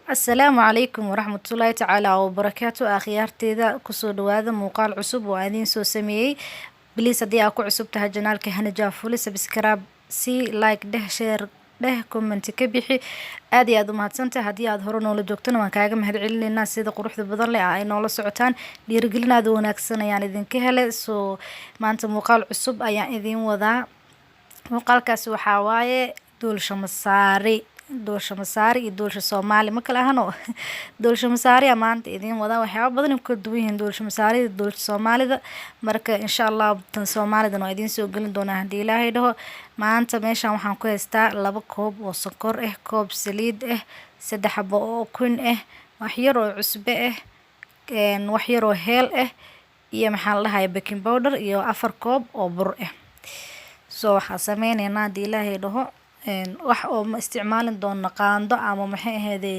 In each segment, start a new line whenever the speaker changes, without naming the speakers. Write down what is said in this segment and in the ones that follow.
Asalaamu calaykum waraxmatullaahi tacaala wabarakaatu. Akhyaarteeda, kusoo dhawaada muuqaal cusub oo aan idiin soo sameeyey. Please, haddii aad ku cusub tahay channelka Hana Jaafuli, subscribe si, like dheh, share dheh, comment ka bixi. Aad iyo aad u mahadsantahay. Haddii aad hore noola joogtana, waan kaaga mahad celinaynaa sida quruxda badan leh ay noola socotaan. Dhiirigelin aad u wanaagsan ayaan idinka helay. Soo maanta muuqaal cusub ayaan idiin wadaa. Muuqaalkaasi waxaa waaye doolsho masaari, doolsho masaari iyo doolsho Soomaali ma kala ahano. Doolsho masaari aa maanta idiin wadaa. Waxyaaba badan ay ku kala duwan yihiin doolsho masaarida, doolsho Soomaalida. Marka insha Allah tan Soomaalidana waa idiin soo gelin doonaa haddii Ilaahay dhaho. Maanta meeshan waxaan ku haystaa 2 koob oo sokor ah, koob saliid ah, 3 xabo oo ukun ah, wax yar oo cusbe ah, wax yar oo heel ah iyo, maxaa la dhahayaa, baking powder iyo 4 koob oo bur ah. So waxaan sameyneynaa haddii Ilaahay dhaho, wax oo ma isticmaalin doono qaando ama, maxay ahaydey,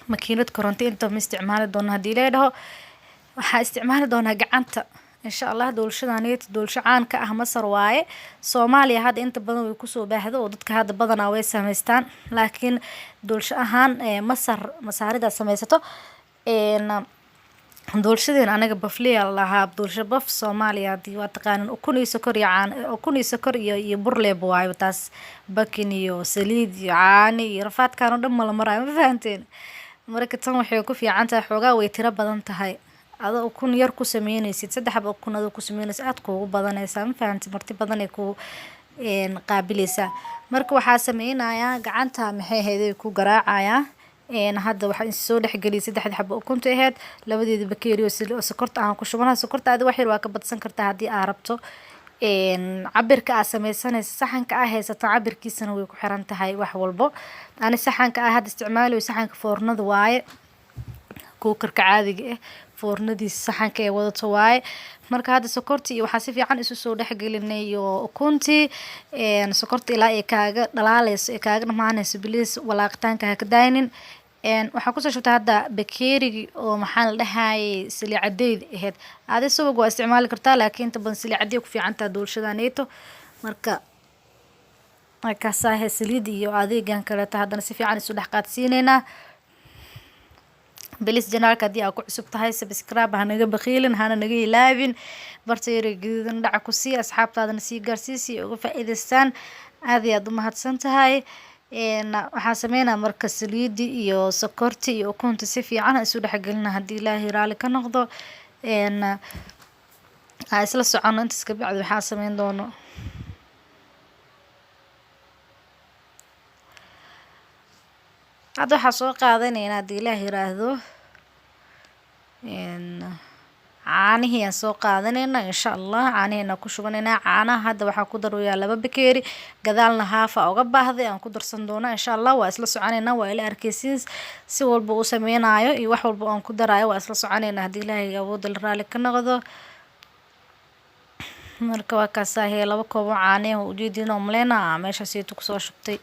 makiinad koronto inta ma isticmaali doono. Haddii Ilaahay dhaho, waxaa isticmaali doonaa gacanta insha Allah. Doolshadaneet doolsho caan ka ah Masar waaye. Soomaaliya hadda inta badan way kusoo baahdo oo dadka hadda badanaa way samaystaan, laakiin doolsho ahaan Masar, Masaarida samaysato. Doolshadeena anaga bafliya la lahaa, doolsho baf Soomaaliya hadii waa taqaanin, ukun iyo sokor iyo caan, ukun iyo sokor iyo bur leeb waayo taas. Baking iyo saliid iyo caano iyo rafaadkan oo dhan mala maraayo, ma fahanteen? Marka tan waxay ku fiican tahay xoogaa way tiro badan tahay. Adoo ukun yar ku sameynaysid, 3 xabo ukun adoo ku sameynaysid, aad kuugu badanaysaa, ma fahanteen? Marti badan ay ku qaabileysaa. Marka waxaa sameynayaa gacanta, maxay ahayd, ku garaacayaa. Hadda waxaan soo dhexgeliyay saddexda xabo ukunta ahayd, labadeeda bakeeri oo sokorta aan ku shubanayo. Sokorta adi wax yar waa ka badsan kartaa haddii aa rabto. Cabirka aad sameysanayso, saxanka aa haysato cabirkiisana way ku xiran tahay wax walbo. Ani saxanka aa hadda isticmaalayo saxanka foornada waaye, cookerka caadiga ah foornadiisa saxanka ay wadato waaye. Marka hadda sokortii iyo waxaa si fiican isu soo dhexgelinay iyo ukuntii. Sokorta ilaa ay kaaga dhalaaleyso, ay kaaga dhamaaneyso, please walaaqitaanka ha ka daaynin. Waxaa kusoo shubtay hadda bakeerigi oo, maxaa la dhahayay, saliid cadeyd ahayd. Adi subag waa isticmaali kartaa, laakiin inta badan saliid cadey ku fiican tahay doolshadaneeto. Marka markaasaa saliid iyo adeegan kaleeto haddana si fiican isu dhex qaadsiineynaa. Please, channelka haddii aad ku cusub tahay, subscribe ha naga bakhiilin, hana naga ilaabin. Barta yara gaduudan dhaca ku sii, asxaabtaadana sii gaarsii si ay uga faa'iidaystaan. Aad iyo aad u mahadsan tahay. Waxaan sameynaa marka saliidi iyo sokorti iyo ukunta si fiican isu dhexgelina haddii Ilaahay raali ka noqdo. Ha isla socono intaas ka bacdi waxaan sameyn doono. Hadda waxaa soo qaadanaynaa haddii Ilaah yiraahdo caanihii aan soo qaadanaynaa insha Allah. Caanihiina ku shubanaynaa. Caanaha hadda waxaa ku darayaa 2 bakeeri, gadaalna haafa uga baahday aan ku darsan doonaa insha Allah. Waa isla soconaynaa, waa ila arkeysiin si walba uu sameynayo iyo wax walba aan ku daraayo. Waa isla soconaynaa haddii Ilaahay awoodda la raali ka noqdo. Marka waa kaasaa 2 koob oo caano ah, ujeediin oo maleyna meeshaasiytu kusoo shubtay.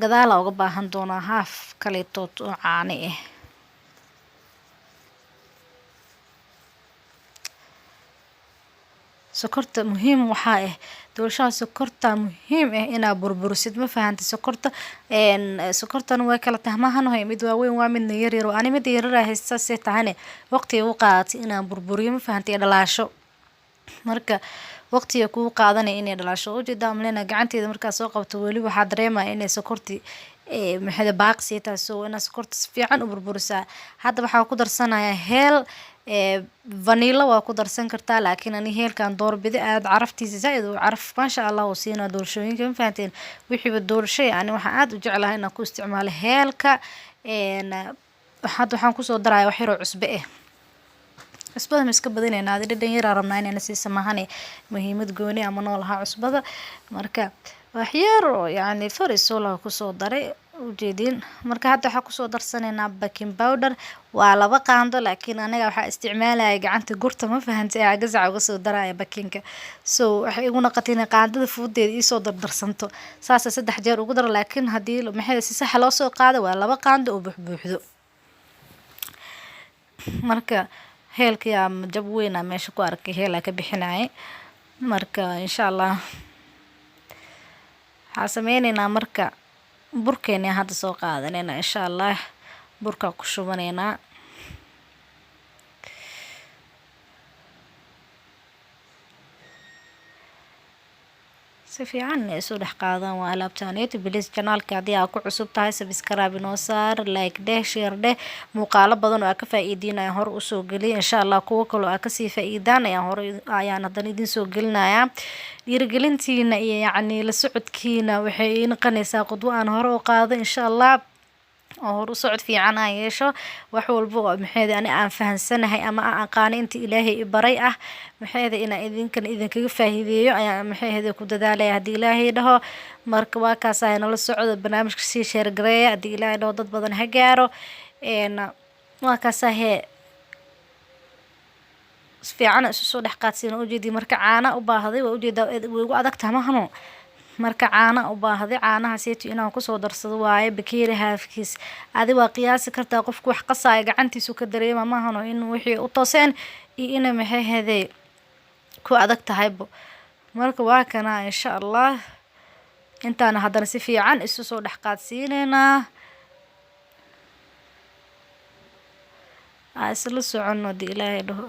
Gadaala uga baahan doonaa haaf kaleetood oo caano ah. Sokorta muhiim waxaa ah doolshaha, sokorta muhiim ah inaa burburisid, ma fahantay? Sokorta, sokortana way kala tahay maahan, mid waaweyn waa, midna yaryar. Ani mida yaryar haysta, saasay tahane waqti u qaadatay inaan burburiyo, ma fahantay? Dhalaasho marka waqtiga kuu qaadanaya inay dhalaasho. Ujeedaa maleyna gacanteeda markaa soo qabto, weli waxaa dareemaya inay sokorti, maxay, baaqsi tahay. So inaad sokorta si fiican u burburisaa. Hadda waxaa ku darsanayaa heel. Vanilla waa ku darsan kartaa, laakiin ani heelkan doorbide. Aad caraftiisa zaaid u caraf, maasha Allah, uu siinaa doolshooyinka, ma fahanteen? Wixiiba doolshay ani waxaan aad u jeclahay inaan ku isticmaalo heelka. Hadda waxaan kusoo daraya wax yaroo cusbe ah. Cusbada ma iska badinayna, adi dhadhan yaraa rabnaa inayna siisa mahane, muhiimad gooni ama noo lahaa cusbada. Marka wax yar oo yacni farisool kusoo daray, ujeedin. Marka hadda waxaa kusoo darsanaynaa baking powder, waa 2 qaando, laakiin aniga waxaa isticmaalaya gacanta gurta, ma fahantay? Gasaca uga soo daraya bakinka. So waxay igu noqotay inay qaandada fuudeeda iisoo dardarsanto, saasa 3 jeer ugu daro. Laakiin haddii, maxay, si saxa loo soo qaado, waa 2 qaando oo buuxbuuxdo. Marka heelkii aa jab weyn aa meesha ku arkay, heel aa ka bixinaya. Marka insha Allah waxaa sameyneynaa marka Burkeena hadda soo qaadanayna, insha Allah, burkaa ku shubanaynaa. Si fiican inay isu dhex qaadaan waa alaabtaneeto. Please, channelka haddii aad ku cusub tahay, subscribe inoo saar, like dheh, share dheh. Muuqaalo badan oo aad ka faa'iidiin ayaan hore usoo geliyay. Insha Allah kuwo kaloo aad kasii faa'iidaan ayaan hore ayaan haddana idin soo gelinayaa. Dhiirigelintiina iyo yacni la socodkiina waxay ii noqonaysaa qudwo aan hore u qaado, insha Allah, oo hor u socod fiican aan yeesho. Wax walba oo maxayda ani aan fahansanahay ama aan aqaano inta Ilaahay i baray ah, maxayda inaan idinkan idinkaga faa'iideeyo ayaan maxayda ku dadaalaya, haddii Ilaahay dhaho. Marka waa kaas, ay nala socdo, barnaamijka sii share gareeya, haddii Ilaahay dhaho, dad badan ha gaaro. Waa kaas ahee, si fiican isu soo dhex qaadsiina ujeedii. Marka caana u baahday, waa ujeedaa, way igu adag tahay mahano. Marka caana u baahday, caanaha seeto inaan kusoo darsado waaye bakeeri haafkiis. Adi waa qiyaasi kartaa, qofku wax qasaayo gacantiisu ka dareema mahano in wixii u tooseen iyo inay maxay heday ku adag tahaybo. Marka waa kana, insha Allah, intaana haddana si fiican isu soo dhex qaadsiineynaa. Aa isla soconno, haddii Ilaahay dhaho.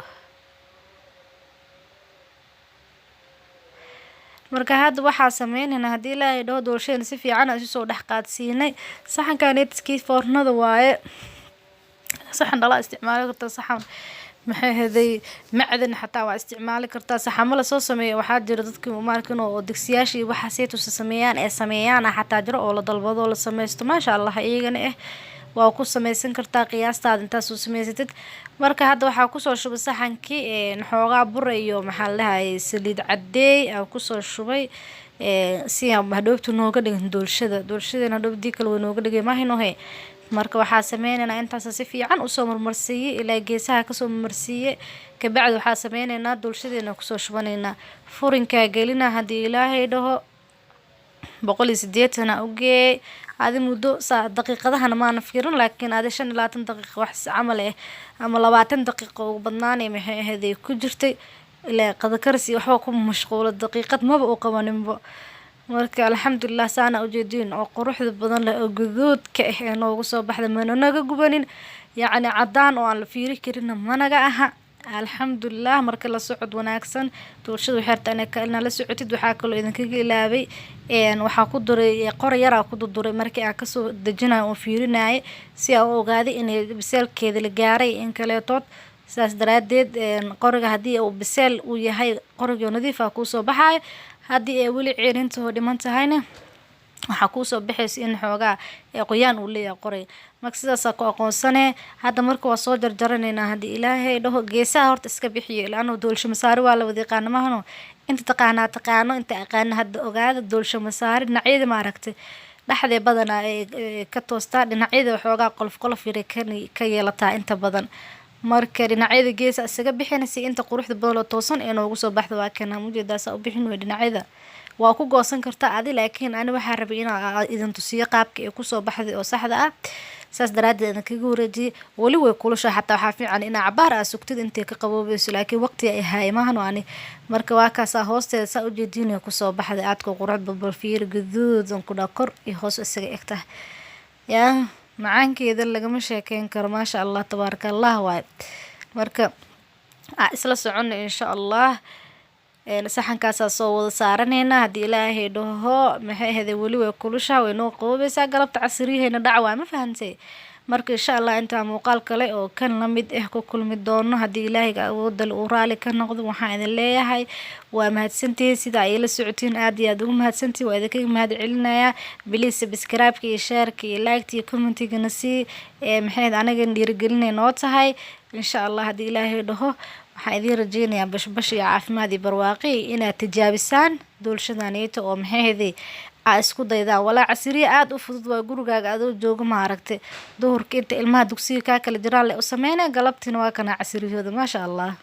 Marka hadda waxaa sameyneynaa, haddii Ilaahay dhaho, doolshadeena si fiican aan isu soo dhex qaadsiinay. Saxankan iskii foornada waaye. Saxan dhala isticmaali kartaa, saxan maxay ahaday macdan xataa waa isticmaali kartaa. Saxamo lasoo sameeyo waxaa jira, dadka maarkin oo digsiyaasha iyo waxaasay tusa sameeyaan ee sameeyaan xataa jiro oo la dalbado oo la sameysto, maasha Allah. Iyagana waa ku sameysan kartaa qiyaastaada intaad soo sameysatid. Marka hadda waxaa kusoo shubay saxankii xoogaa bur iyo maxaa la dhahayay saliid cadeey aan kusoo shubay, si aan hadhoobta nooga dhigin doolshada. Doolshadeena hadhoobdii kale way nooga dhigay mahinohe. Marka waxaa sameyneynaa intaas si fiican usoo marmarsiiyey ilaa geesaha kasoo marmarsiiyey. Kabacdi waxaa sameyneynaa doolshadeena kusoo shubaneynaa, furinkaa gelina, haddii Ilaahay dhaho. 180 ugeey adi muddo saa daqiiqadahana maana fiirin, laakiin adi 25 daqiiqo wax camal ama 20 daqiiqo ugu badnaanay maxay ahayd ay ku jirtay. Ilaa qada karis iyo waxba ku mashquulo, daqiiqad maba u qabaninbo. Marka alxamdulilah, saana ujeediin oo quruxda badan leh oo guduudka ah ee noogu soo baxda, mana naga gubanin, yacni cadaan oo aan la fiiri karinna managa aha, alxamdulilah. Marka la socod wanaagsan, doolshada waxay rabtaa inaa la socotid. Waxaa kaloo idinkaga ilaabay, waxaa ku duray qor yaraa ku durduray markii aan kasoo dejinayo oo fiirinayay, si aan u ogaaday inay biseelkeeda la gaaray in kaleetood. Sidaas daraadeed qoriga haddii uu biseel uu yahay, qorigii nadiif ah kuusoo baxaayo. Haddii ay weli ceerintahoo dhiman tahayna, waxaa kuusoo baxaysa in xoogaa qoyaan uu leeyahay qoray. Marka sidaasaa ku aqoonsanee. Hadda marka waa soo jarjaranaynaa, haddii Ilaahay dhaho. Geesaha horta iska bixiyo, laano doolsho masaari waa la wada yaqaana mahano. Inta taqaanaa taqaano, inta aqaana hadda ogaada. Doolsho masaari dhinacyada maaragtay dhexdee badanaa ay ka toostaa, dhinacyada waxoogaa qolof qolof yare ka yeelataa inta badan. Marka dhinacyada geesa isaga bixina si inta quruxda badan oo toosan ee noogu soo baxda. Waa kana, mujeedaasa u bixin wey. Dhinacyada waa ku goosan kartaa adi, laakiin ani waxaa rabay inaa idin tusiyo qaabka ay kusoo baxday oo saxda ah. Saas daraadeed idin kaga wareejiyay. Weli way kulusha, xataa waxaa fiican inaa cabaar aa sugtid intay ka qaboobayso, laakiin waqti ay haay maahan ani. Marka waa kaasaa, hoosteeda saa ujeediin kusoo baxday aadka qurux babal. Fiir, guduud on ku dhaa, kor iyo hoos isaga egtahay. Yaa macaankeeda lagama sheekeyn karo, maasha Allah, tabaaraka Allah waay. Marka aa isla socono, insha Allah. Saxankaasaa soo wada saaraneynaa, haddii Ilaahay dhaho. Maxay ahayd, weli way kulushaha, way noo qaboobaysaa. Galabta casriyahayna dhac waay, ma fahantay? Marka insha Allah intaa muuqaal kale oo kan la mid ah ku kulmi doono, haddii Ilaahayga awoodda uu raali ka noqdo, waxaan idin leeyahay waa mahadsantihiin sida ay la socotiin. Aad iyo aad ugu mahadsantihiin, waa idinkaga mahad celinayaa. Please, subscribe-ka iyo share-ka iyo like-ta iyo comment-igana sii maxay ahayd anagan dhiirigelinay noo tahay. Insha Allah, haddii Ilaahay dhaho, waxaan idiin rajeynayaa bashbash iyo caafimaad iyo barwaaqi, inaad tijaabisaan doolshadaneeto oo maxay ahayd aa isku daydaan. Walaa casiriya aada u fudud waa, gurigaaga adoo jooga maaragtay, duhurka inta ilmaha dugsiga kaa kala jiraan le u sameynaya, galabtiina waa kana casiriyahooda, maasha Allah.